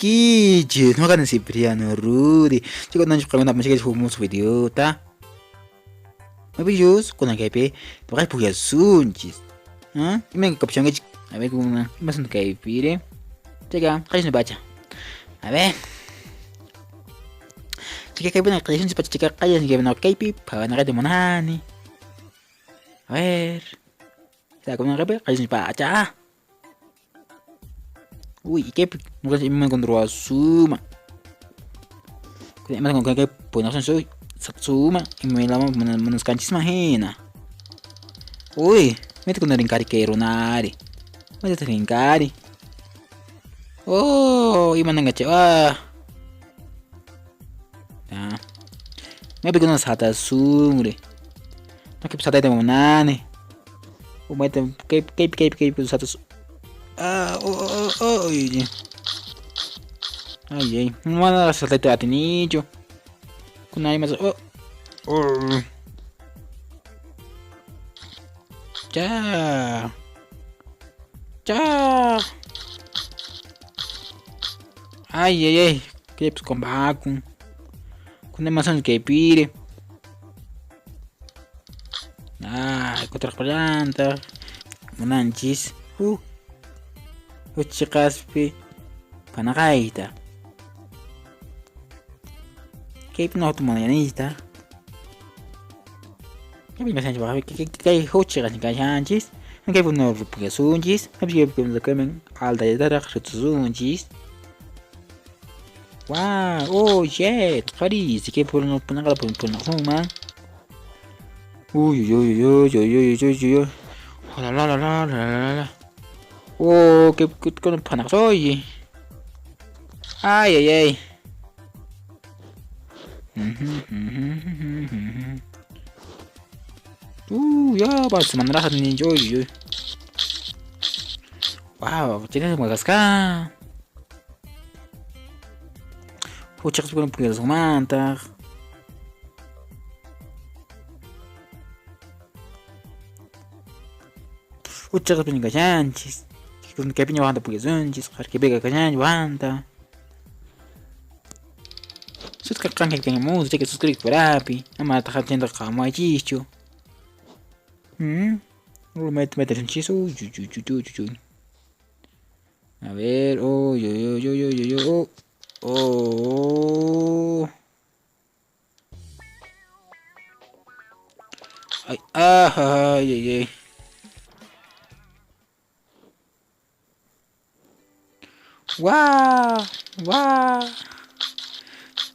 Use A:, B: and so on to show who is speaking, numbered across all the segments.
A: Kichis, no hagan Cipriano Rudy. Chicos, no preguntan, me sigue su video, ta. Me videos con el KP, tocar puyasunchis. ¿Ah? Y me capción que a ver cómo más un KP. Chica, cállate pacha. A ver. Chica, que buena creación, pacha, chica, cállate que no KP, para no de monani. A ver. Está con una KP, cállate pacha. Uy, qué no me encontró a suma. Me con que pues no soy suma y me la menos canchis imagina. Uy, mete con el encari que ronari. Mete el encari. Oh, y mandan gache. Ah. Ah. Me pegó una sata sumre. No que sata de monane. O mete que que que que sata. Ah, oh, oh, oh, ay, ay, ay, no van a saltar a tinillo. Con nadie más. Oh, oh. Ya. Ya. Ay, ay, ay. Que pues con vacun. Con demasiado que pide. Ah, contra planta. Monanchis. Uchiqaspi panaqayta. Kaypi no tumananista. Kaypi masanchis kay huchiqas kashanchis. Kaypi no rupuyasunchis. Kaypi no kamen aldayataraq rutsusunchis. Wow, oh shit, parece que por no poner por no man. Uy, uy, uy, uy, uy, uy, uy, uy. La la la la la la. Oh, qué con panasoy. Ay, ay, ay. Ya vas a mandar a yo, yo. Wow, tienes Madagascar. Huchas con puyas manta. Huchas con gallanchis. Con que piña banda puyas que pega gallan banda. Suscriban que música que suscribir por api. Ama ta haciendo kama chicho. Mete un chiso. A ver, oh, yo, yo, yo, yo, yo, yo, oh, oh. Ay, ay, ay, ay. Guau, guau.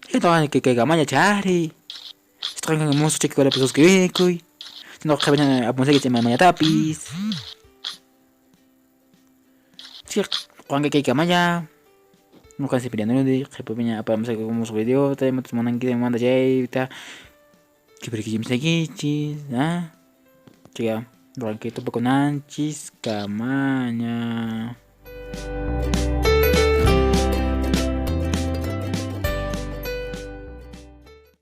A: Esto que que gamaña chari. Esto que mucho cheque con episodios que vi. No que vengan a poner que mañana tapis. Sí, Juan que gamaya. No casi peleando de que peña para mostrar como su video, te mandan que manda ya que por aquí me chis, ah. Chica, ranquito poco nanchis, camaña.